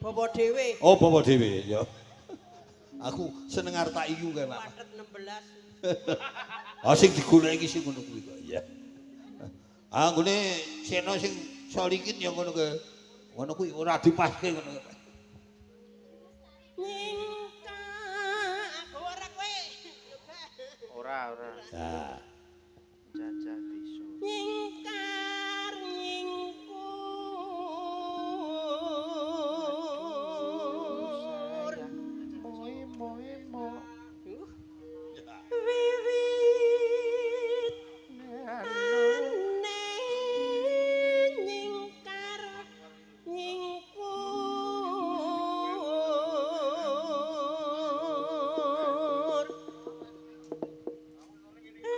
Bawa dhewe. Oh, bawa dhewe ya. Aku seneng arep tak iyu kae, Pak. Patet 16. Ah sing digoleki sing ngono kuwi kok. Iya. Ah nggone seno sing solikin ya ngono kae. Ngono kuwi ora dipaske ngono kae. Nyingkar aku ora kowe. Ora, ora. Nah, Jajah desa. Nyingkar nyingkur. Moe moe mo. Wiwit ane nyingkar nyingkur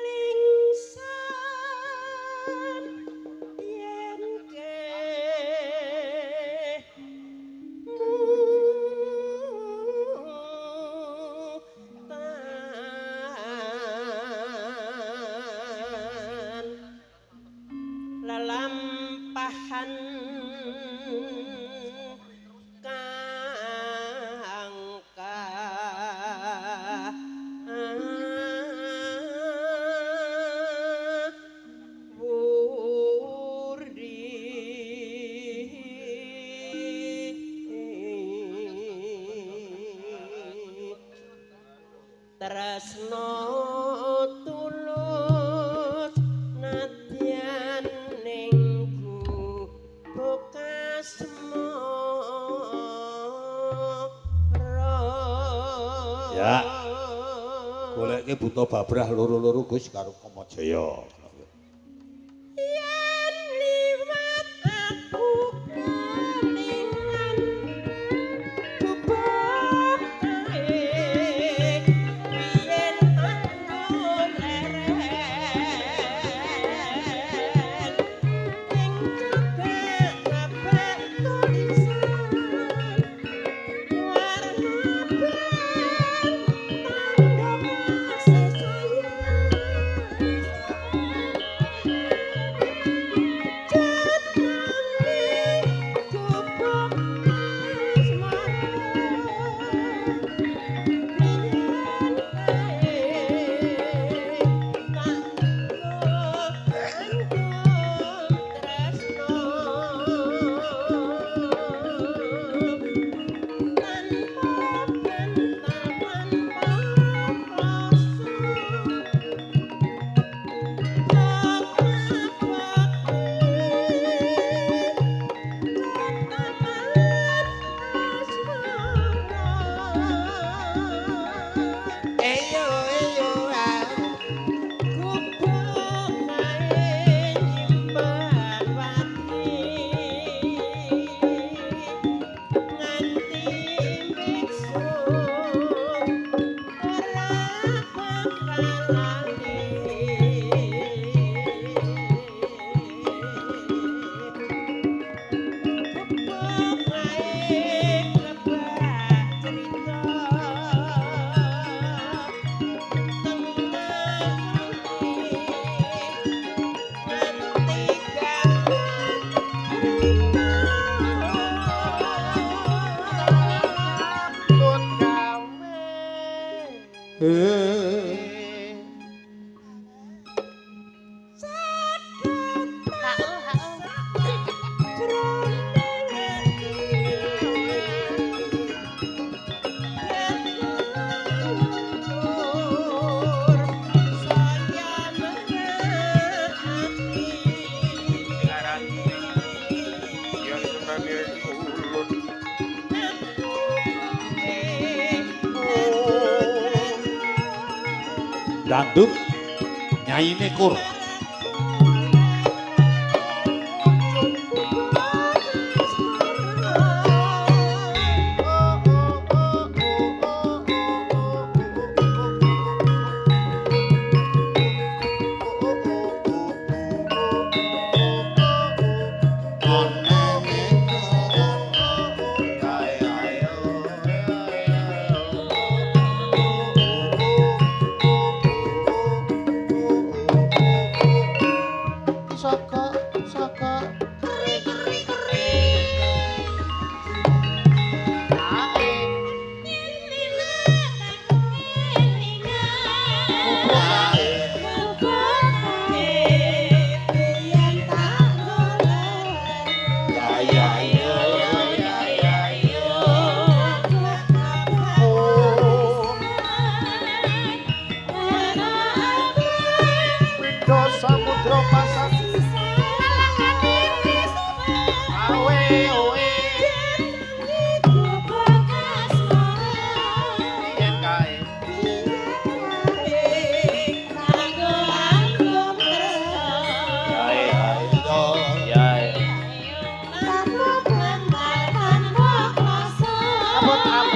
lingsan yen kemutan lelampahan kang kawuri. Tresno tulus nadyan ning gubuk asmara. Ya. Goleke buta babrah loro-loro Gus karo Kamajaya. Yen liwat aku kelingan gubuk kae biyen aku leren ing cebak tulisan warna abang tandha kasih sayang. Eyo eyo ah. Tut gawe. Hao hao. Yang senane ulun. Dangdut nyaine kur.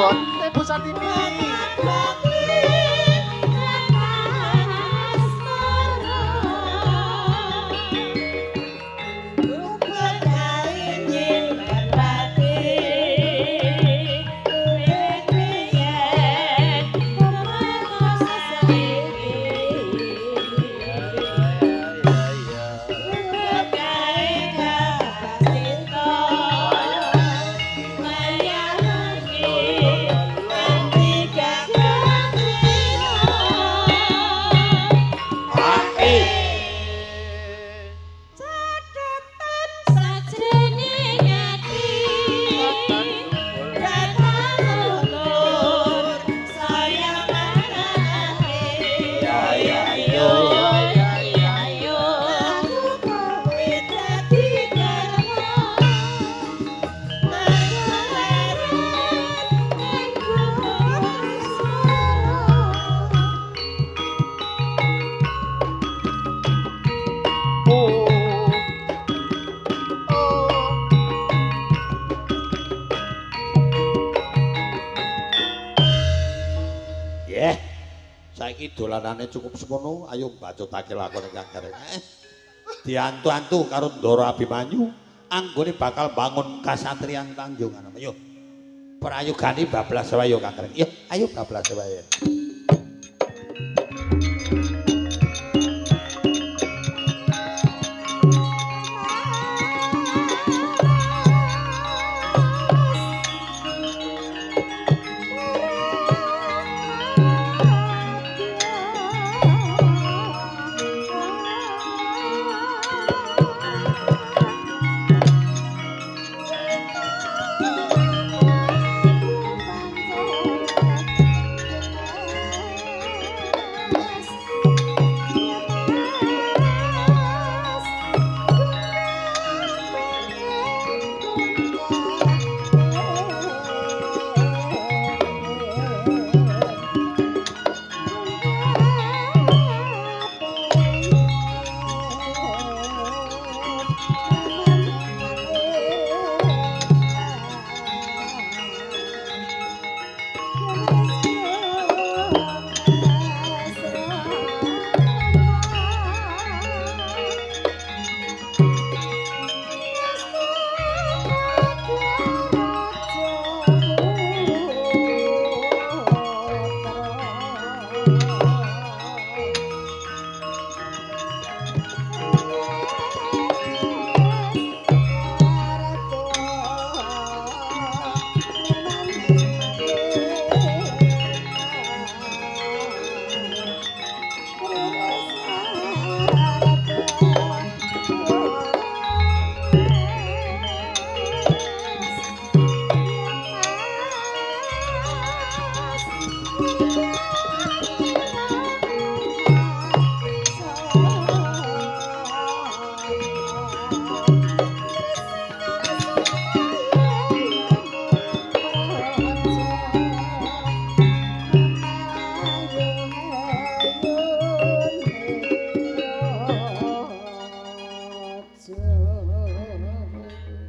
Abote Bu Satini. Saiki dolanane cukup semono, ayo bacotake lakone Kang Gareng. Diantu-antu karo Ndara Abimanyu, anggone bakal bangun kasatriyan Tanjung Anom. Ayo. Prayogane bablas wae yo Kang Gareng. Yo, ayo bablas wae.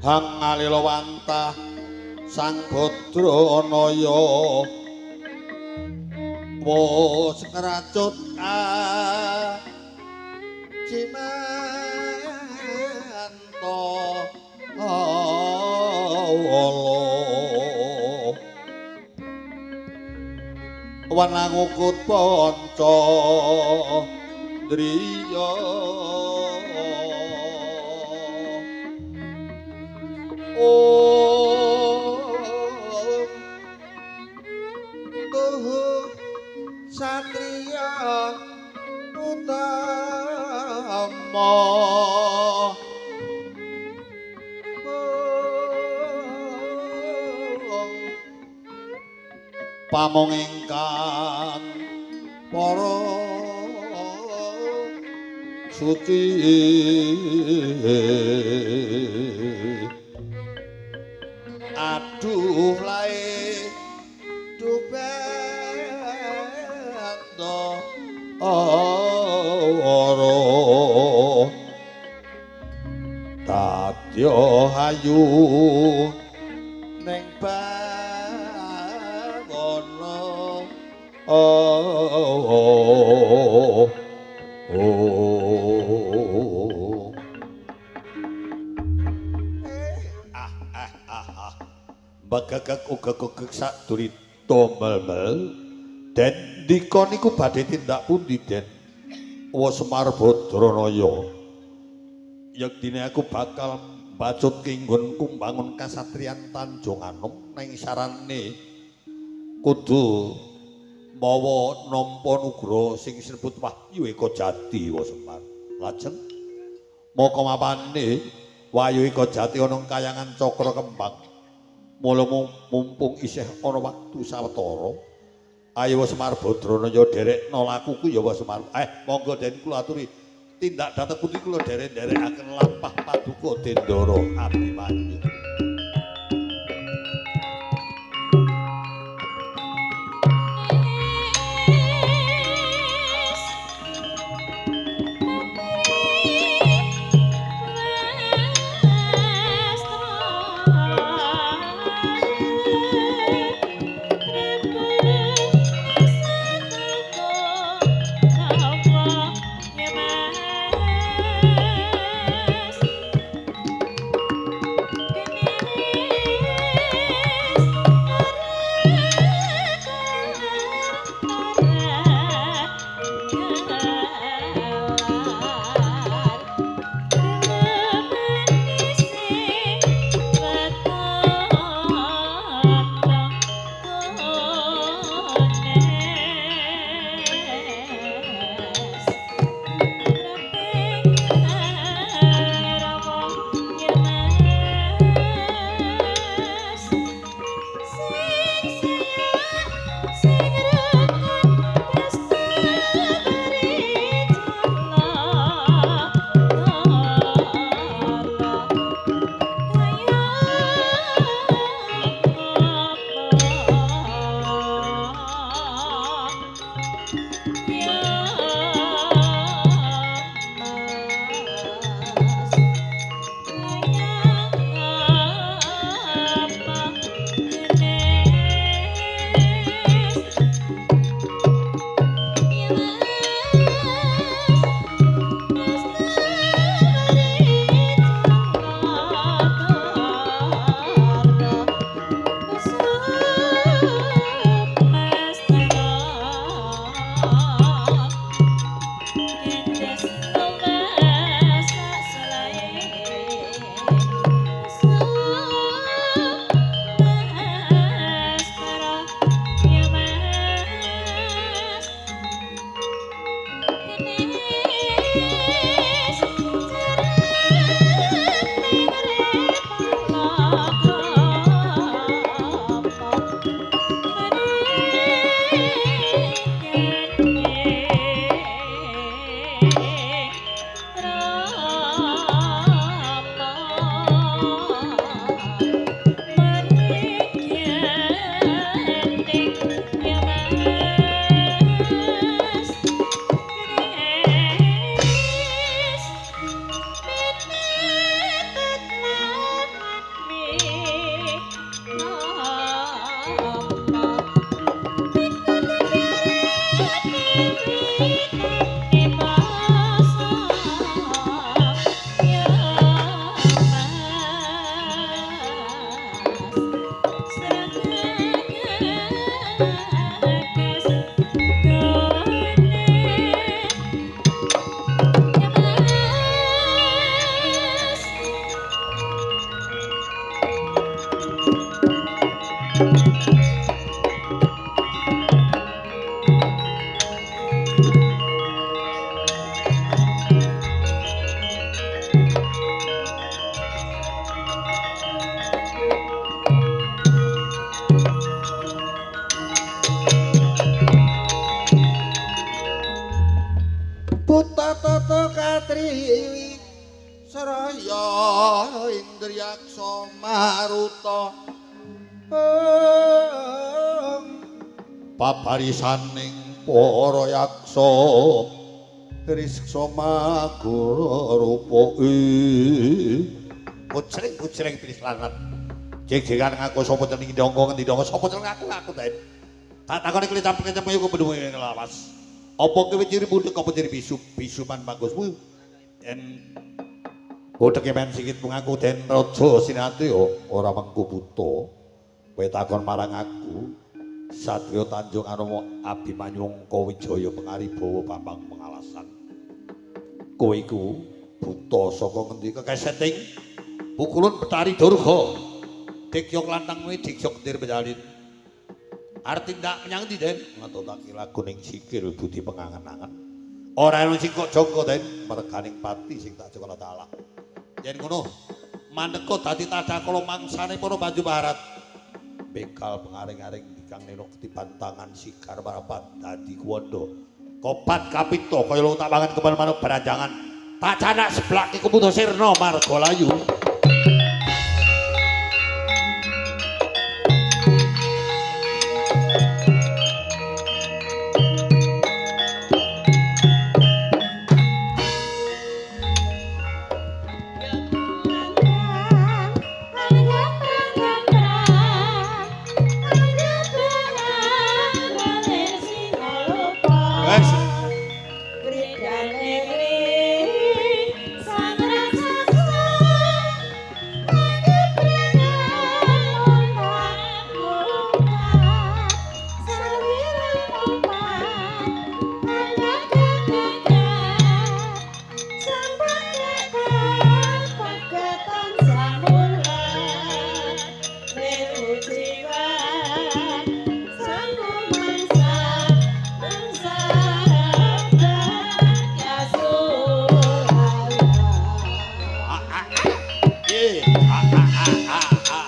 Hang ngalilawantah Sang Badranaya wis ngracut Cimanta awala wenang ukut panca ndriya. Om Tuhu Satria Utama Pamong ingkang para suci. Aduh lae dubendo ora dadya hayu ning bangsa. Oh, oh, ah ah ah ah. Bagagak uga-ugak sak durita mel-mel. Den ndika niku badhe tindak pundi Den? Wa Semar Badranaya. Yektine aku bakal bacut kinggonku mbangun kasatriyan Tanjung Anom ning sarane kudu mawa nampa nugraha sing sinebut Wahyu Eka Jati wa Semar. Lajeng maka mapane Wahyu Eka Jati ana kayangan Cakra Kembang. Mula mumpung isih ana wektu sawetara, ayo wa Semar Badranaya derekna lakuku ya wa Semar. Monggo Den kula aturi tindak dhateng pundi kula derek-derekaken lampah paduka Dendara Abimanyu. Buta tata katriwi seraya indriyaksa maruta paparisaning para yaksa riksa magura rupa kucring-kucring pilis lanat jeg-jegan ngaku sapa jeneng ndangka ngendi ndangka sapa jeneng aku aku dae Tak takoni klecam-klecam kaya kuwi ing lawas. Apa kowe ciri budhek apa ciri bisu? Bisuman bagusmu. Yen budheke men sikit mung aku den raja Sinatya ora mengku buta. Kowe takon marang aku, Satria Tanjung Anomo Abimanyu Angka Wijaya Pengaribawa Bambang Pengalasan. Kowe iku buta saka ngendi kekeseting pukulun Betari Durga. Dikya klantang kuwi dikya kendir penjalin. Arep tindak menyang ndi, Den? Ngetutake lagu ning sikil budi pengangen-angen. Ora ono sing kok jangka, Den, merganing pati sing tak jangka taala. Yen ngono, maneka dadi tadakala mangsane para Banyu Barat. Begal pengaring-aring dikang nenok ketiban tangan sigar marapat dadi kuwanda. Kopat kapita kaya lu tak mangan kebal manuk beranjangan. Tak canak seblak iku putu sirna marga layu. Wes. Ah, ah, ah. Eh, ah, ah, ah, ah, ah.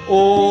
Oh.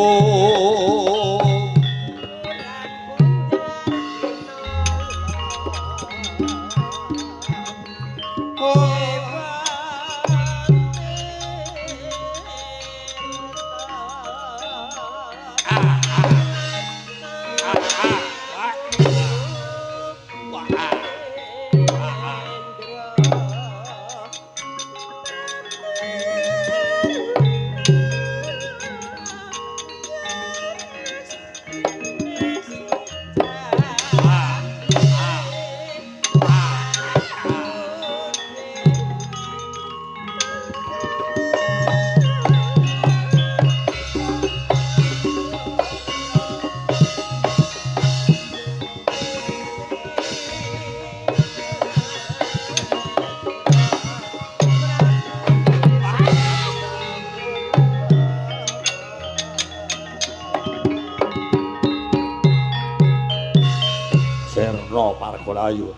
Serna Pargolayu.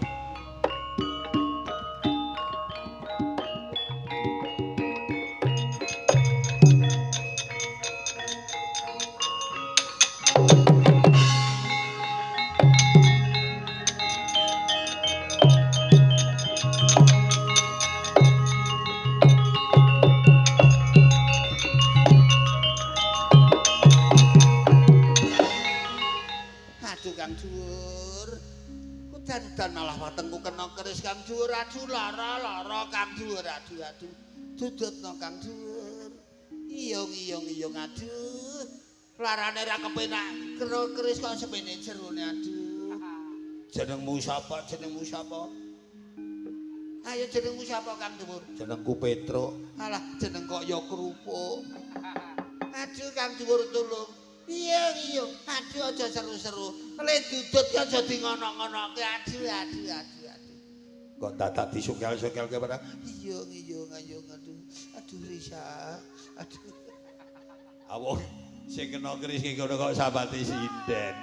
Aduh Kang Dhuwur. Udan-udan malah wetengku kena keris Kang Dhuwur. Aduh lara-lara Kang Dhuwur. Aduh aduh. Dudutno Kang Dhuwur. Iyong iyong iyong aduh. Larane ra kepenak, kero keris kok semene jerone aduh. Jenengmu sapa? Jenengmu sapa? Ayo jenengmu sapa Kang Dhuwur? Jenengku Petruk. Alah, jeneng kok ya kerupuk. Aduh Kang Dhuwur tulung. Iya iya, aduh aja seru-seru. Le dudut ki aja di ngono-ngonoke. Aduh aduh aduh aduh. Kok dadak disukel-sukelke barang? Iya iya ayo aduh. Aduh Risa. Aduh. Awong sing kena keris ki kono kok sambati sinden.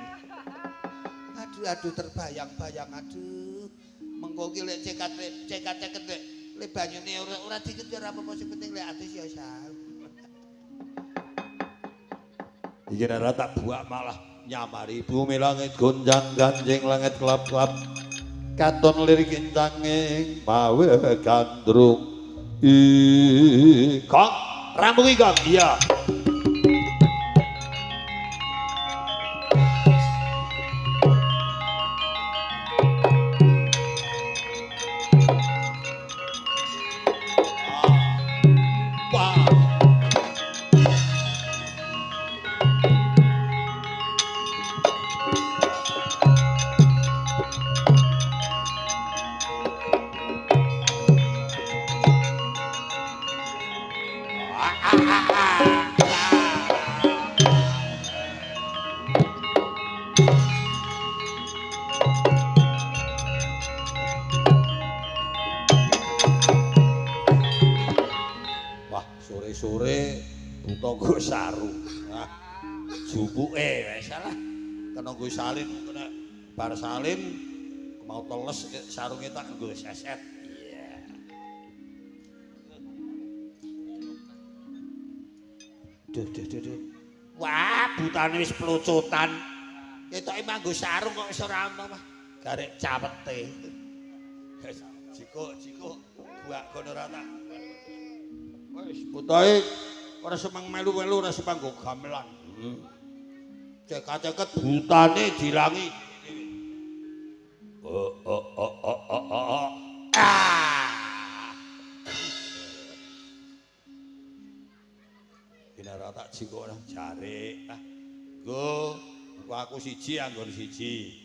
Aduh aduh terbayang-bayang aduh. Mengko ki lek cekat cekat lek le banyune ora diket ora apa-apa sing penting lek atus ya sah. Iki ora tak buak malah nyamari bumi langit gonjang ganjing langit klap-klap katon lirik incanging mawe gandrung. Kong rampungi Kong. Iya. Sore-sore buta nggo sarung. Ah, jupuke wis salah. Kena nggo salin kena bar salin mau teles sarunge tak nggo seset. Iya. Duh duh duh duh. Wah, butane wis plocotan. Ketoke manggo sarung kok wis ora ono mah. Garek cawete. Jikuk jikuk buak kono ora tak. Wis butahe ora semang melu-melu ora semang nggo gamelan. Ceket-ceket butane dilangi. Oh oh oh oh oh oh. Ah. Kinara tak jikok ora jare. Ah. Nggo aku siji anggon siji.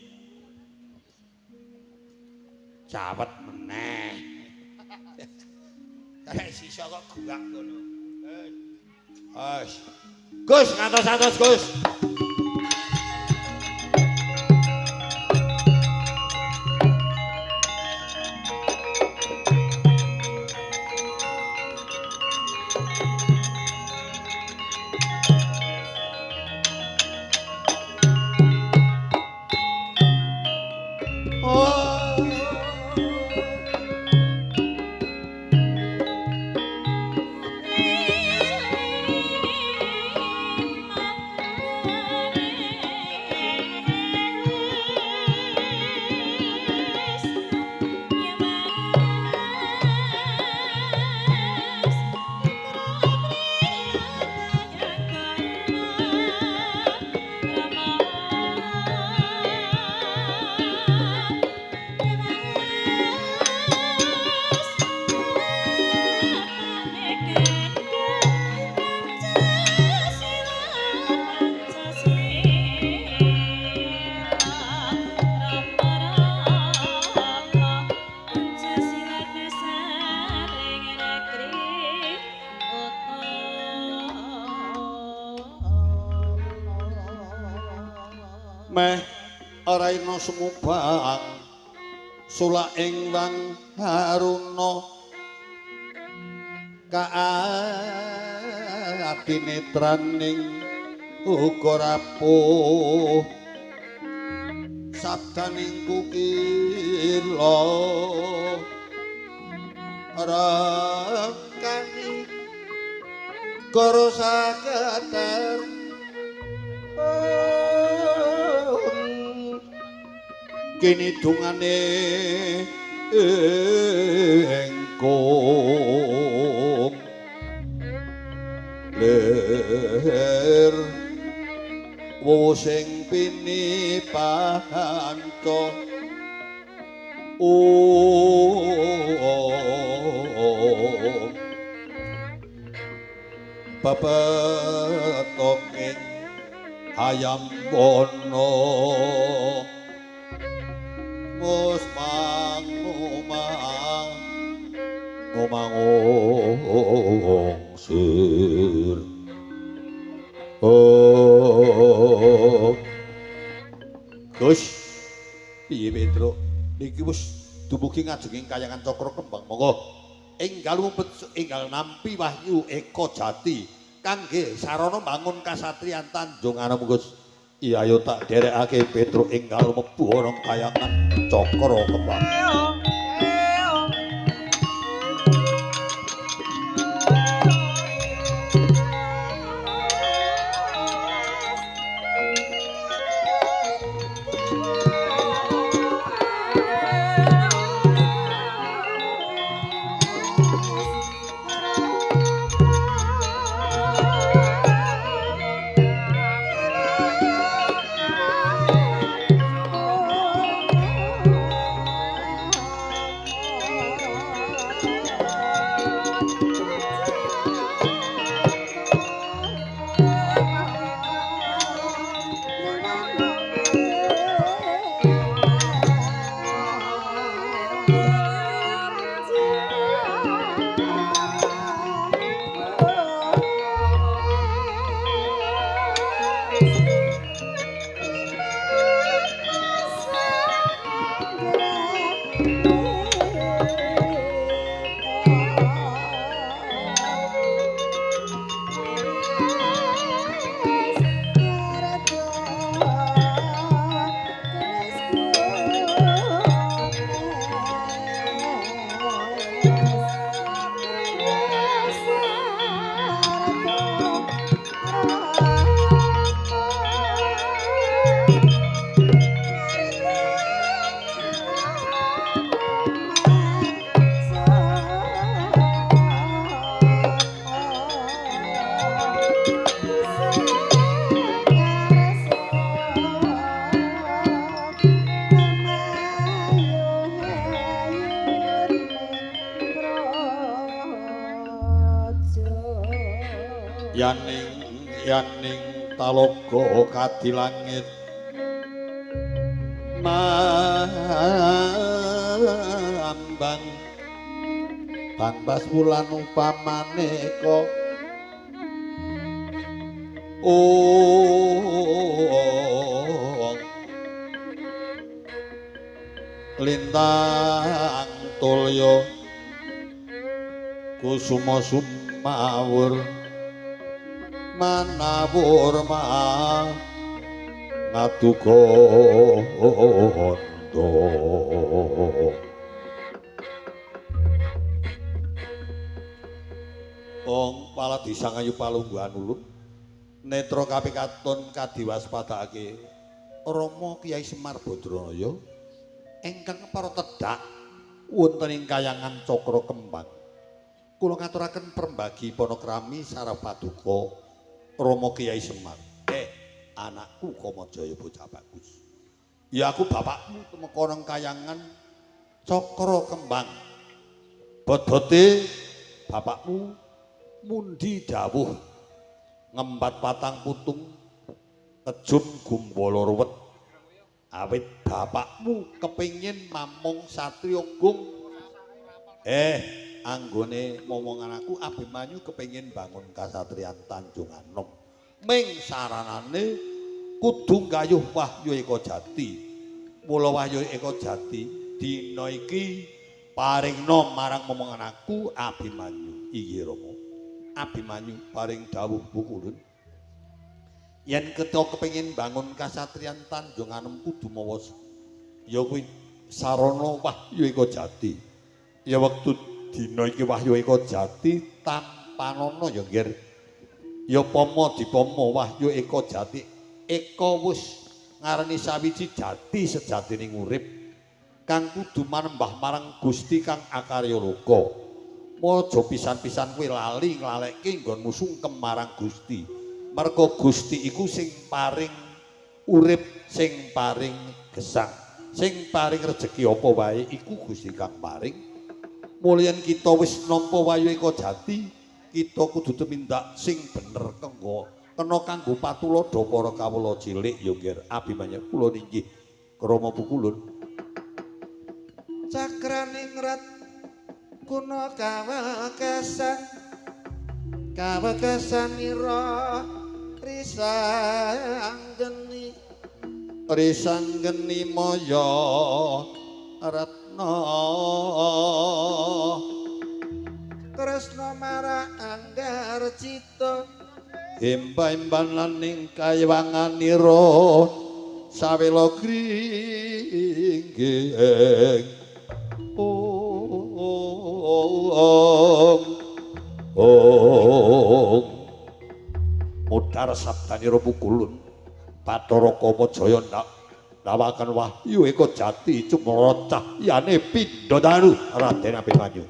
Cawet meneh. Kayak sisa kok guak ngono. Wes. Gus ngantos-antos Gus. Meh ora ina sumubang sulak ing wang haruna kaadinetraning uga rapuh sabdaning kukila rangkani karo saketer kini dungane engkong lir wowo sing pini panca om Pepetoking hayam wono mus mangumang ngomang sir. Oh Gus piye Petro niki wis dumugi ngajenging kayangan Cakra Kembang monggo enggal enggal nampi wahyu Eka Jati kangge sarana mbangun kasatriyan Tanjung Anom Gus. Iya ayo tak derekake Petro enggal mlebu ana kayangan Cakra Kembang. Yaning talaga kadilangit mambang tanpa wulan upamane ka lintang tulya kusuma sumawur manawur ma ngaduka hondo. Ong paladisang ayu palungguhan ulun netra kapikaton kadiwaspadakake Rama Kyai Semar Badranaya ingkang para tedhak wonten ing kayangan Cakra Kembang. Kula ngaturaken perembagi panakrami sareng paduka Rama Kyai Semar. Anakku Kamajaya bocah bagus. Ya aku bapakmu tumeka nang kayangan Cakra Kembang. Bodote bapakmu mundi dawuh ngembat patang putung kejum gumbala ruwet. Awit bapakmu kepingin mamung satriya gung. Anggone momongan aku Abimanyu kepengin bangun kasatriyan Tanjung Anom. Ming saranane kudu gayuh Wahyu Eka Jati. Mula Wahyu Eka Jati dina iki paringna marang momongan aku Abimanyu. Iya Rama. Abimanyu paring dawuh bukulun. Yen kita kepengin bangun kasatriyan Tanjung Anom kudu mawa ya kuwi sarana Wahyu Eka Jati. Ya wektu dina iki Wahyu Eka Jati tampanana ya nggir. Ya pomo dipomo Wahyu Eka Jati. Eka wis ngarani sawiji jati sejatining urip kang kudu manembah marang Gusti kang akarya loka. Aja pisan-pisan kowe lali nglalekke nggonmu sungkem marang Gusti. Merga Gusti iku sing paring urip, sing paring gesang, sing paring rejeki apa wae iku Gusti kang paring. Mulyan kita wis nampa Wahyu Eka Jati, Kita kudu tumindak sing bener kanggo kena kanggo patuladha para kawula cilik ya nggih Abimanyu kula ninggih krama pukulun. Cakraningrat kuna kawekasan kawekasanira risanggeni risanggeni maya ratna Kresna marang anggar cita emba-emban ning kayewanganira sawela gringging ong ong mudhar sabdanira pukulun Bathara Kama Jaya ndak ndawaken wahyu eka jati cumara cahyane pindha daru Raden Abimanyu.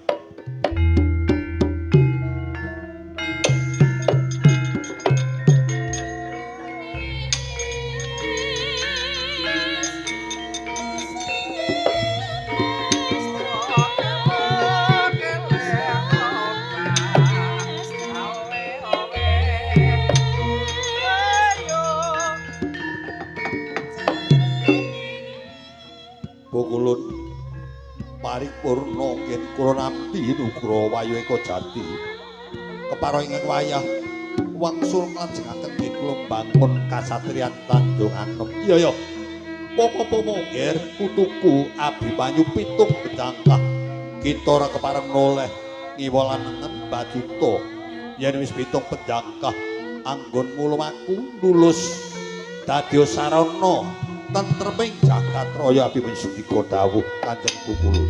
Pukulun paripurna nggih kula nampi nugraha Wahyu Eka Jati. Kepara ingkang wayah wangsul nglajengaken nggih kula mbangun kasatriyan Tanjung Anom. Iya ya. Pomo-pomo nggih putuku Abimanyu pitung bejangkah. Kita ora kepareng noleh ngiwa lan nengen bajuta. Yen wis pitung bejangkah anggon mulumaku lulus dadi sarana tentreming jagat raya Abimanyu sendika dawuh Kanjeng Pukulun.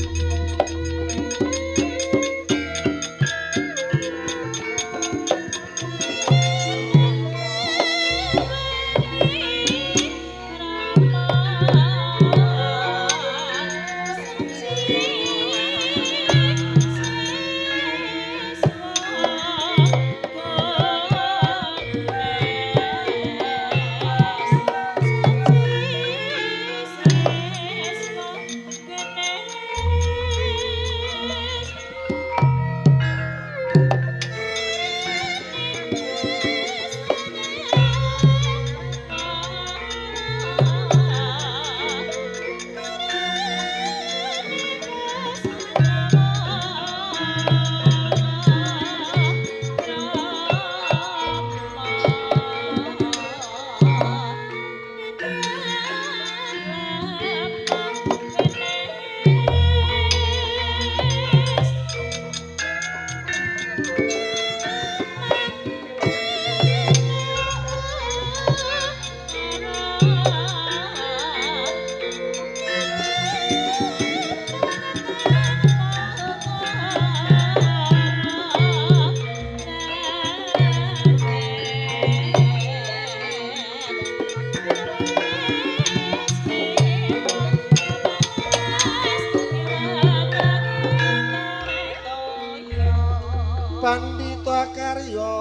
Pandita karya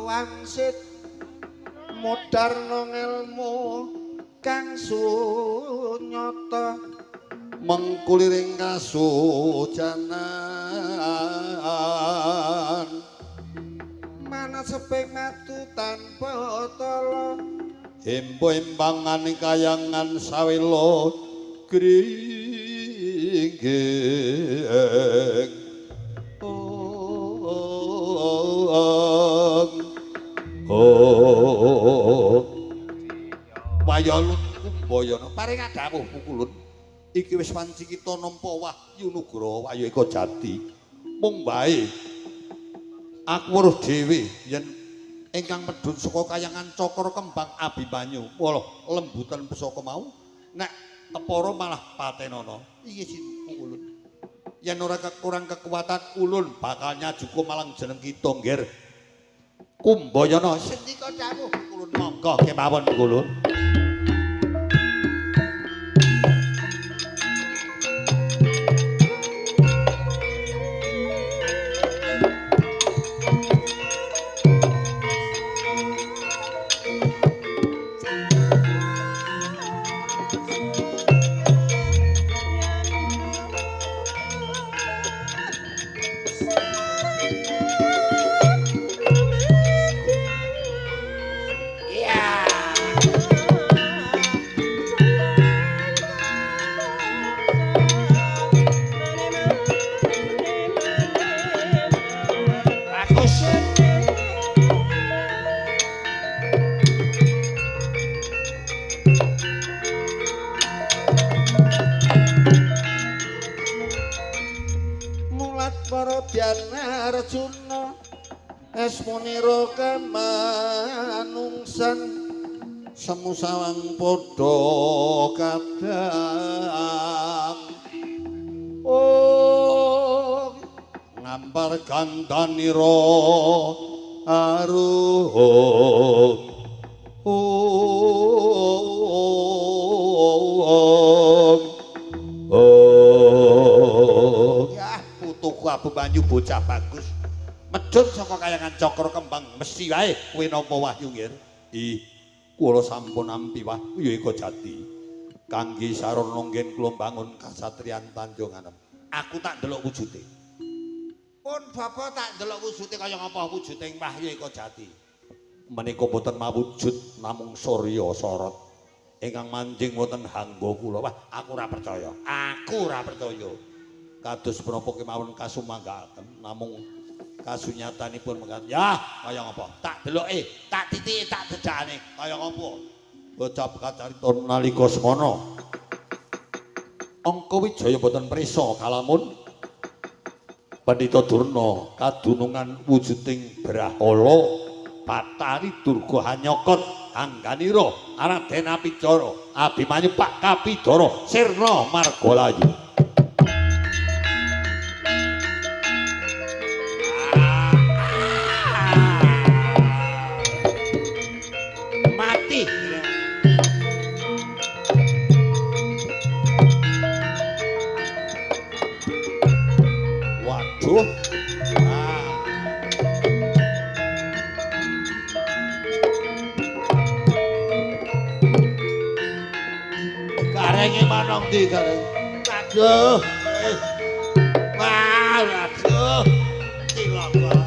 wangsit modar ngelmu kang sunyata mengkuliring kasujanan mana seping matu tanpa tala embo-embangane kayangan sawela gringging oh wayalun kumbayana paring dawuh Pukulun iki wis wanci kita nampa wahyu nugraha Wahyu Eka Jati mung wae aku weruh dhewe yen ingkang medhun saka kayangan Cakra Kembang Abimanyu walah lembutan pusaka mau nek kepara malah patenana iki sing Pukulun yen ora kekurang kekuatan ulun bakal nyajuka malang jeneng kita nggih Kumbayana sendika dawuh Pukulun monggo kemawon Pukulun. Thank you. Watmara Dyana Arjuna esmunira kamanungsan semu sawang padha kadang oh ngampar gandanira arum oh ya putuku Abimanyu bocah bagus medhun saka kayangan Cakra Kembang mesti wae kowe nampa wahyu nggir. Ih, kula sampun nampi wahyu ya Eka Jati. Kangge sarana nggen kula mbangun kasatriyan Tanjung Anom. Aku tak ndelok wujude. Pun bapa tak ndelok wujude kaya ngapa wujude ing wahyu Eka Jati. Menika boten mawujud namung surya sorot ingkang manjing wonten hangga kula. Wah, aku ora percaya. Aku ora percaya. Kados menapa kemawon kasumanggaaken namung kasunyatanipun mekaten. Ya, kaya ngapa? Tak deloke, tak titike, tak jejakane. Kaya ngapa? Bocah kacarita nalika semana. Angka Wijaya boten prisa kalamun Pandhita Durna kadunungan wujuding Brahala Bathari Durga hanyokot angganira Raden Apicara Abimanyu Pak Kapidara sirna margalayu. Mati. Waduh. Garenge manong ndi gareng? Aduh. Wah, aduh. Cilaka.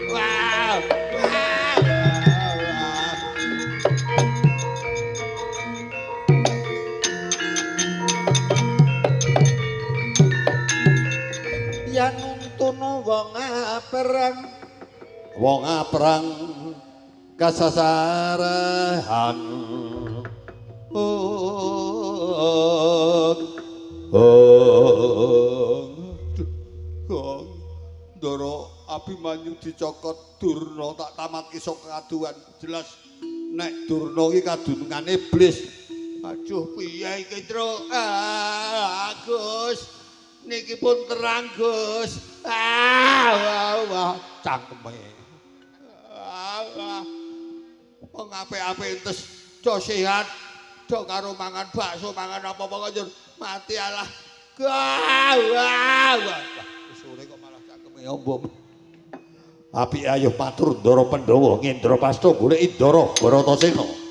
Wah. Wah. Yen nuntuna wong perang, wong perang kasasarahan. Oh, Ndara Abimanyu dicokot Durna tak tamatke saka kaduan. Jelas nek Durna iki kadunungane iblis. Aduh piye iki, Truk? Ah, Gus. Niki pun terang, Gus. Ah, wah, wah, cangkeme. Ah, wah. Wong apik-apik entes do sehat, do karo mangan bakso, mangan apa-apa kok mati alah. Wah, wah, wah. Sore kok malah cangkeme ombo. Apik ayo matur Ndara Pandhawa Ngendrapasta goleki Ndara Baratasena.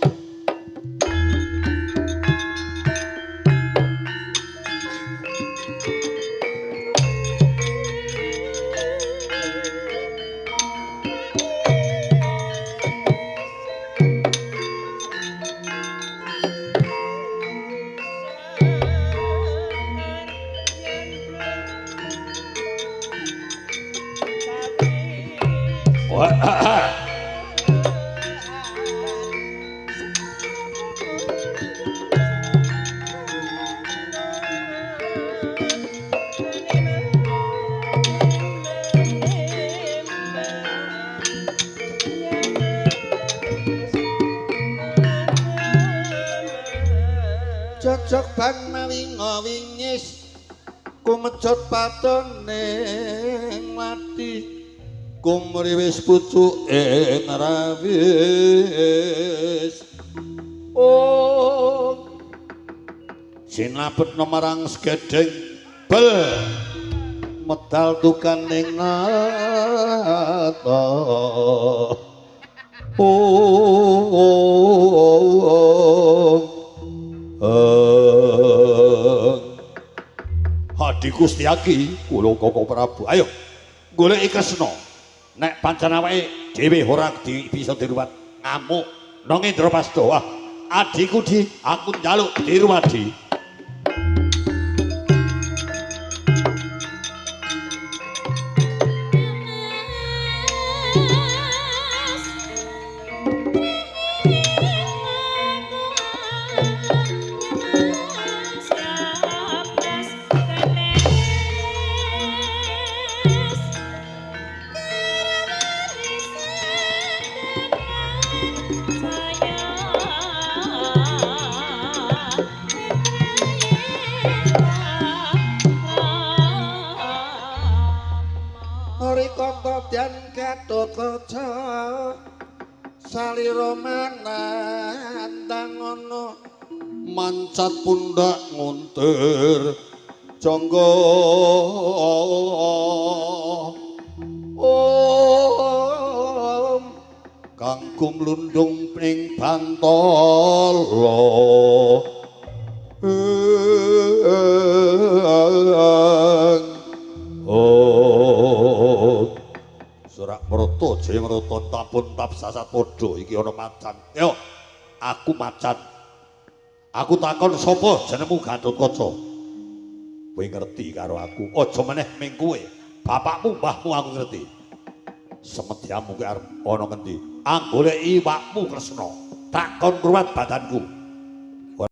Jojok ban mawinga wingis kumejot patone mati kumriwis pucuke ngrawis. Oh, sinabetna marang segedheng bel medal tukaning nata. Oh, Hadi Gusti Aki kula Koko Prabu, ayo goleki Kresna. Nek pancen awake dhewe ora bisa diruwat ngamuk nang Indrapasta. Wah, adhiku di, aku njaluk diruwat di. Rikata dan Gatotkaca salira manandang ana mancat pundak nguntir jangga. Om kang gumlundung ing bantala. Oh, Surak Mrata Jaya Mrata tampun tap sasat padha iki ana macan. Yo, aku macan. Aku takon sapa jenengmu Gatotkaca? Kowe ngerti karo aku. Aja meneh ming kowe. Bapakmu, mbahmu aku ngerti. Semedyamu kuwi arep ana ngendi? Anggoleki iwakmu Kresna. Takon ngruwat badanku.